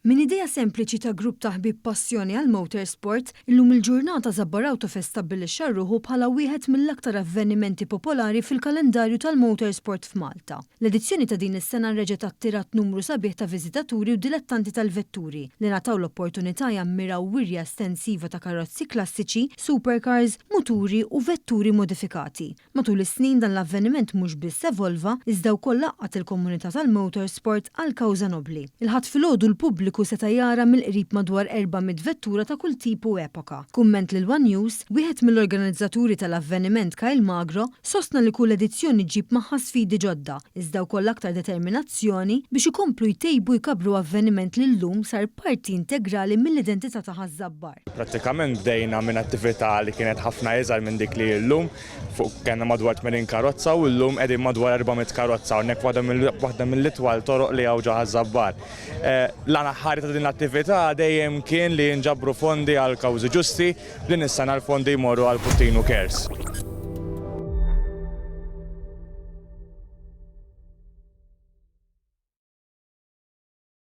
Minn idea sempliċi ta' grupp ta' ħbieb b'passjoni għall-motorsport, illum il-ġurnata Żabbar Autofest stabbilixxa ruħu bħala wieħed mill-aktar avvenimenti popolari fil-kalendarju tal-motorsport f'Malta. L-edizzjoni ta' din is-sena reġgħet attirat numru sabiħ ta' viżitaturi u dilettanti tal-vetturi li ngħataw l-opportunità jammiraw wirja estensiva ta' karozzi klassiċi, supercars, muturi u vetturi modifikati. Matul is-snin dan l-avveniment mhux biss evolva, iżda wkoll għaqqad il-komunità tal-motorsport għal kawża nobbli. Il-Ħadd filgħodu l-pubbliku seta' jara mill-qrib madwar 400 vettura ta' kull tip u epoka. F'kumment lil one News, wieħed mill-organizzaturi tal-avveniment Kyle Magro sostna li kull edizzjoni ġġib magħha sfidi ġodda, iżda wkoll aktar determinazzjoni biex ikomplu jtejbu jkabbru avveniment li llum sar parti integrali mill-identità ta' Ħaż-Żabbar. Prattikament bdejna minn attività li kienet ħafna iżgħar minn dik li hi llum, fuq kellna madwar 80 karozza u llum qegħdin madwar 400 karozza hawnhekk waħda mill-itwal toroq li hawn ġo Ħaż-Żabbar. L-għan aħħari ta' din l-attività dejjem kien li jinġabru fondi għal kawżi ġusti, din is-sena l-fondi jmorru għal Puttinu Cares.